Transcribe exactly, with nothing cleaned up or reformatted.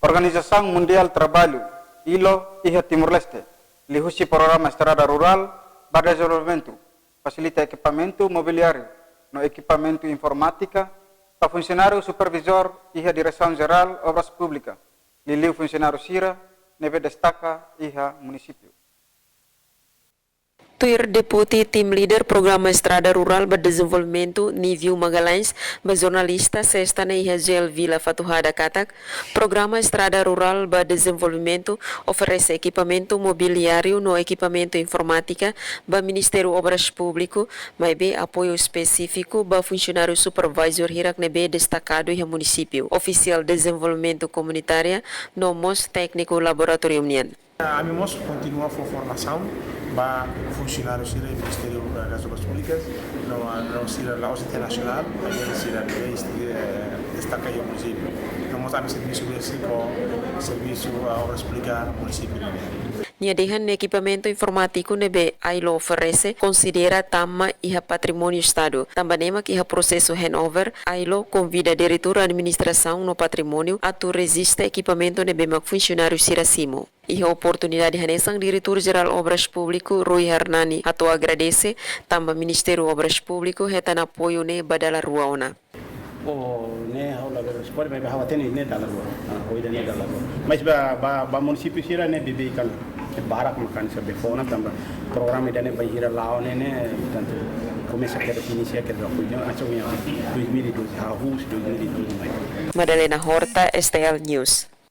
Organizasaun Mundiál Traballu, ilo, iha Timor-Leste, liuhusi Programa Estrada Rurál ba Dezenvolvimentu, fasilita ekipamentu mobiliáriu no ekipamentu informátika ba funsionáriu supervizór iha Diresaun Jerál Obras Públikas, liuliu funsionáriu sira ne'ebé destaka iha munisípiu. Tuir Deputy Team Leader Programa Estrada Rurál ba Dezenvolvimentu, Nívio Magalhães, ba jornalista sesta ne'e iha J L Vila Fatuhada katak, Programa Estrada Rurál ba Dezenvolvimentu oferese ekipamentu mobiliáriu no ekipamentu informátika ba Ministériu Obras Públiku, maibé apoiu espesífiku ba funsionáriu supervisór hirak ne'ebé destakadu iha munisípiu, ofisiál dezenvolvimentu komunitária, no mós tékniku laboratóriu nian. Ami mós kontinua fó formasaun ba funsionáriu sira Ministériu das Obras Públikas, no, no sira la'ós internasionál, maibé sira ne'ebé, eh, destaka iha munisípiu. No mós ami servisu basiku, servisu, ah, obras públikas munisípiu. Nia dehan ekipamentu informátiku ne'ebé AILO oferese konsidera tama iha patrimóniu Estadu. Tanba ne'e mak iha prosesu handover, AILO konvida Diretór Administrasaun no Patrimóniu atu rejista ekipamentu ne'ebé mak funsionáriu sira simu. Iha oportunidade hanesan, Diretór Jerál Obras Públiku, Rui Hernani, hato'o agradese tanba Ministériu Obras Públiku hetan apoiu ne'e ba dala rua ona. Oh, ne'e ha'u la berespon, maibé ha'u hatene ne'e dala rua. Ah, ha'u ida ne'e dala rua. Mas ba, ba, ba munisípiu sira ne'ebé kan barak mak hanesan befona tanba programa ida-ne'e bainhira la'o ne'e, ne'e, portantu, komesa kedas, inisia kedas, apoiu, acho minha dois mil e doze, hahú husi dois mil e doze mai. Madalena Horta, S T L News.